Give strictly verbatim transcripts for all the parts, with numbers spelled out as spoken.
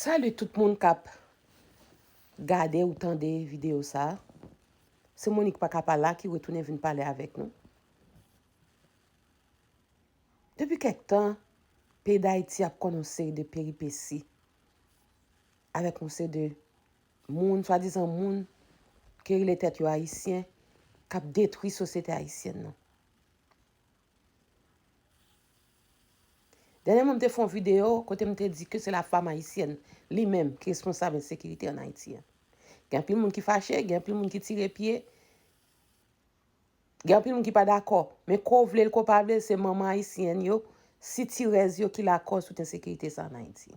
Salut tout moun k ap gade ou tande videyo sa a. Se Monique Pacapala ki retounen vin pale avèk nou. Depi kèk tan, peyi Dayiti ap konn yon seri de peripesi avèk yon seri de moun, swadizan moun ki rele tèt yo ayisyen, k ap detwi sosyete ayisyèn nan. Dènyèman, m te fè yon videyo kote m te di ke se la femme haïtienne li menm ki responsab ensekirite an Ayiti an. Gen anpil moun ki fache, gen anpil moun ki tire pye, gen anpil moun ki pa dakò. Men ko vle l, ko pa vle l, se manman ayisyèn yo, sitirèz yo ki lakòz tout ensekirite sa an Ayiti.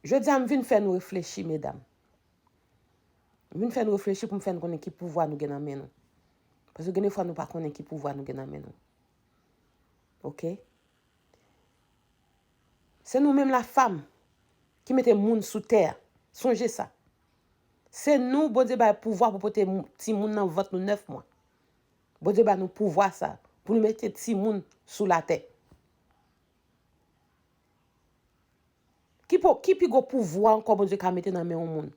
Jodi a, m vin fè nou reflechi, medam. M vin fè nou reflechi pou m fè n konnen ki pouvwa nou gen nan men nou. Paske gen de fwa nou pa konnen ki pouvwa nou gen nan men nou. Oke? Se nou menm la femme ki mete moun sou tè a. Sonje sa. Se nou Bondye bay pouvwa pou pote mou- timoun nan vant nou nèf mwa. Bondye ba nou pouvwa sa pou nou mete timoun sou latè. Ki, po, ki pi gwo pouvwa ankò Bondye ka mete nan men yon moun?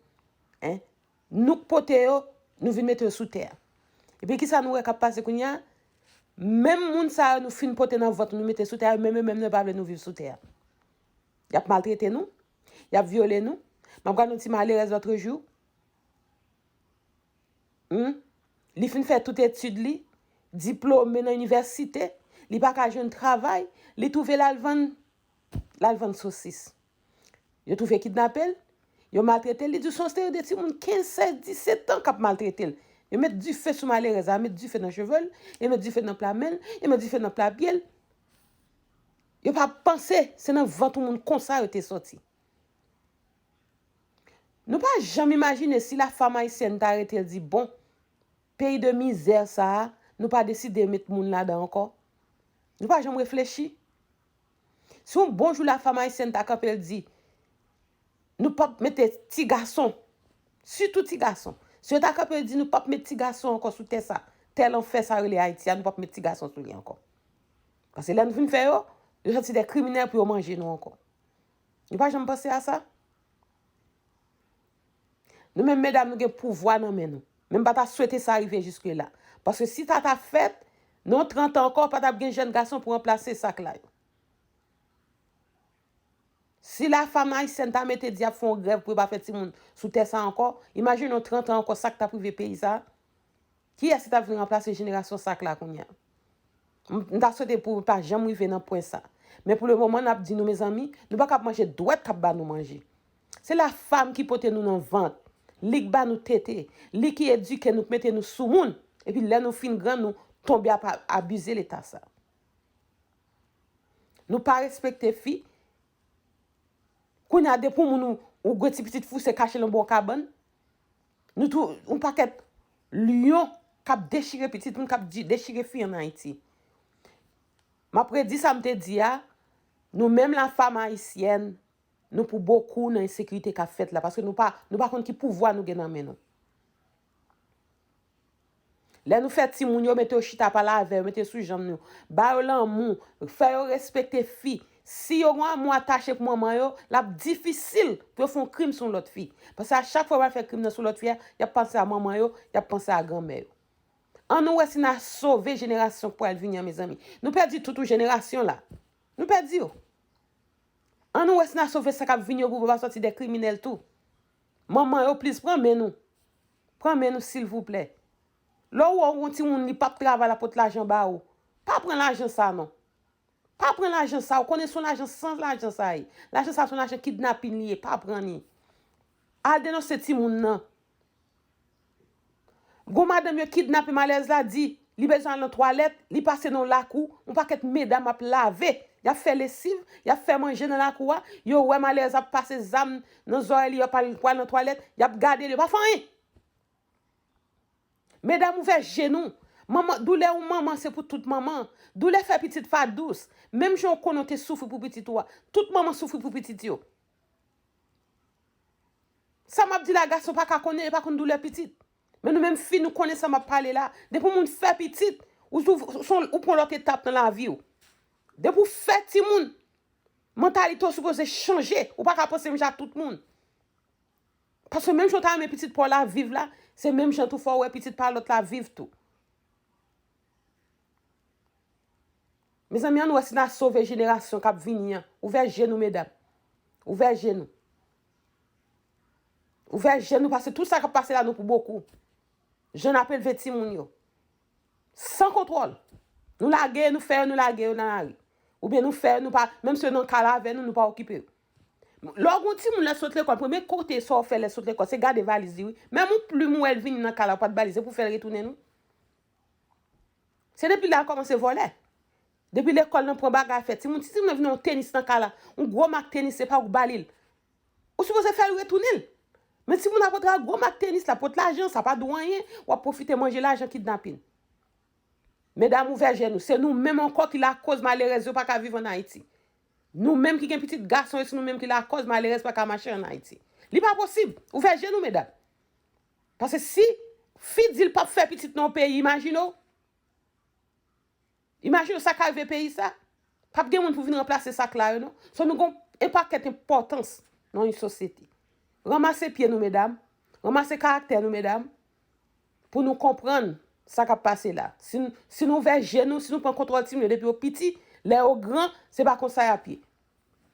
Hein? Nou k pote yo, nou vin mete yo sou tè a. Epi kisa nou wè k ap pase kounye a? Menm moun sa yo nou fin pote nan vant nou mete sou tè a, menm yo menm yo pa vle nou viv sou tè a. Y ap maltrete nou, y ap vyole nou. M ap gade yon ti malerèz lòt jou. Hmm? Li fin fè tout etid li, diplome nan inivèsite, li pa ka jwenn travay, li twouve l al vann, l al vann sosis. Yo twouve kidnape l, yo maltrete l, li di se yon seri de timoun kenz, sèz, disèt an k ap maltrete l. Yo met dife sou malerèz la, met dife nan cheve l, yo met dife nan pla men l, yo met dife nan pla pye l. Yo pa panse se nan vant yon moun konsa yo te sòti. Nou pa janm imajine si la femme haïtienne ta rete l di, bon, peyi de mizè sa a, nou pa deside met moun ladan ankò. Nou pa janm reflechi. Si yon bon jou la femme haïtienne ta kanpe l di, nou p ap mete ti gason, sitou ti gason. Si yo ta kanpe l di nou p ap met ti gason ankò sou tè sa, tè lanfè sa rele Ayiti a, nou p ap met ti gason sou li ankò. Paske lè nou fin fè yo, yo sòti de kriminèl pou yo manje nou ankò. Nou pa janm panse a sa? Nou menm medam, nou gen pouvwa nan men nou. Men m pa ta swete sa rive jiske la. Paske si sa ta fèt, nan trant an ankò, pa t ap gen jèn gason pou ranplase sa k la yo. Si la femme haïtienne ta mete di y ap fè yon grèv pou yo pa fè timoun sou tè sa ankò, imajine w trant an ankò sa k t ap rive peyi sa. Kiyès ki t ap vin ranplase jenerasyon sa k la kounye a? M, m ta swete pou yo pa janm rive nan pwen sa. Men pou le moman, n ap di nou, mezanmi, nou pa ka ap manje dwèt k ap ba nou manje. Se la femme ki pote nou nan vant, li k ba nou tete, li ki edike nou, k mete nou sou moun. Epi lè nou fin grann, nou tonbe ap a- abize leta sa. Nou pa respekte fi. Kounye a, depi yon moun ou, ou gen ti pitit fi w, se kache l anba yon kabann. Nou tou, yon pakèt lyon k ap dechire pitit moun, k ap di- dechire fi ann Ayiti. M ap redi sa m te di a, nou menm la femme haïtienne, nou pou bokou nan ensekirite k ap fèt la, paske nou pa, nou pa konn ki pouvwa nou gen nan men nou. Lè nou fè timoun yo, mete yo chita, pale avè yo, mete yo sou janm yo, ba yo lanmou, fè yo respekte fi. Si yo gen anmou atache pou manman yo, l ap difisil pou yo fè yon krim sou yon lòt fi. Paske a chak fwa yo pral fè krim nan sou lòt fi a, y ap panse a manman yo, y ap panse a granmè yo. Ann nou wè si n a sove jenerasyon k pral vini an, mezanmi. Nou pèdi tout yon jenerasyon la. Nou pèdi yo. Ann nou wè si n a sove sa k ap vini yo pou yo pa sòti de kriminèl tou. Manman yo, pliz pran men nou. Pran men nou, silvouplè. Lè w wè yon timoun, li p ap travay, l ap pot lajan ba ou, pa pran lajan sa non. Pa pran lajan sa, ou konnen se yon lajan san lajan sa ye. Lajan sa se yon lajan kidnapin li ye, pa pran li. Al denonse timoun nan. Gon madanm yo kidnape, malèz la di li bezwen al nan twalèt, li pase nan lakou, yon pakèt medam ap lave, y ap fè lesiv, y ap fè manje nan lakou a, yo wè malèz ap pase zam nan zòrèy li, y ap al pral nan twalèt, y ap gade l, yo pa fè anyen. Medam, ouvè je nou. Manman, doulè yon manman se pou tout manman. Doulè fè pitit pa dous. Menm jan w konnen w te soufri pou pitit ou a, tout manman soufri pou pitit yo. Sa m ap di la, gason pa ka konnen, yo pa konn doulè pitit. Men nou menm fi, nou konnen sa m ap pale la. Depi yon moun fè pitit, ou, ou, ou, ou pran lòt etap nan lavi w. Depi w fè timoun, Mantalite w sipoze chanje. Ou pa ka panse menm jan ak tout moun. Paske menm jan w ta renmen pitit pa w la viv la, se menm jan tou fò w wè pitit pa lòt la viv tou. Mezanmi, ann wè si n a sove jenerasyon k ap vini an. Ouvè je nou, medam. Ouvè je nou. Ouvè je nou, paske tout sa k ap pase la, nou pou bokou. Jan n ap elve timoun yo. San kontwòl. Nou lage, nou fè yo, nou lage yo nan lari. Oubyen nou fè yo, nou pa, menm si yo nan kay la avè nou, nou pa okipe yo. Lè w gen yon timoun lè sot lekòl, premye kote sa w fè lè sot lekòl, se gade valiz li, wi. Menm yon plim ou wè l vini nan kay la, ou pa t ba li, se pou w fè l retounen, non. Se depi la l kòmanse vòlè. Depi lekòl nan pran bagay fè. Timoun, ti timoun nan vin yon tenis nan kay la. Yon gwo mak tenis, se pa ou k ba li l. Ou sipoze fè l retounen l. Men timoun ap antre ak gwo mak tenis la, pot lajan, sa pa di w anyen, w ap pwofite manje lajan kidnapin. Medam, ouvè je nou. Se nou menm ankò ki lakoz malerèz yo pa ka viv ann Ayiti. Nou menm ki gen pitit gason yo, se nou menm ki lakoz malerèz pa ka mache ann Ayiti. Li pa posib. Ouvè je nou, medam. Paske si fi di l p ap fè pitit nan yon peyi, imajine w. Imajine w sa ka rive peyi sa. P ap gen moun pou vin ranplase sak la yo, non. So nou gon en pakèt enpòtans nan yon sosyete. Ranmase pye nou, medam. Ranmase karaktè nou, medam. Pou nou konprann sa k ap pase la. Si, n- si nou ouvè je nou, si nou pran kontwòl timoun yo depi yo piti, lè yo gran, se pa konsa y ap ye.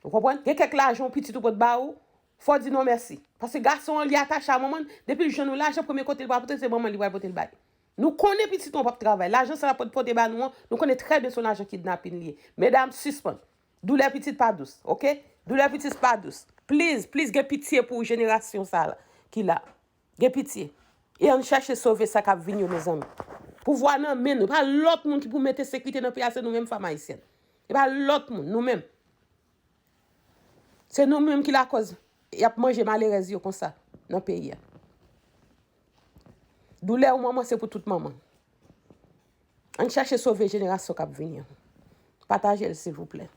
Ou konprann? Gen kèk lajan yon pitit ou pot ba ou, fò w di non mèsi. Paske gason an, li atache a manman l, depi l jwenn yon lajan, premye kote li pral pote, se manman li pral pote l bay. Nou konnen pitit nou p ap travay. Lajan sa l ap pote ba nou an, nou konnen trè byen se yon lajan kidnapin li ye. Medam, sispann. Doulè pitit pa dous, oke? Doulè pitit pa dous. Please, please, gen pitye pou jenerasyon sa la ki la. Gen pitye. E ann chèche sove sa k ap vini yo, mezanmi. Pouvwa nan men nou. Pa lòt moun ki pou mete sekirite nan peyi a, se nou menm fanm ayisyèn. E pa lòt moun, nou menm. Se nou menm ki lakòz y ap manje malerèz yo konsa nan peyi a. Doulè yon manman se pou tout manman. Ann chèche sove jenerasyon k ap vini an. Pataje l, silvouplè.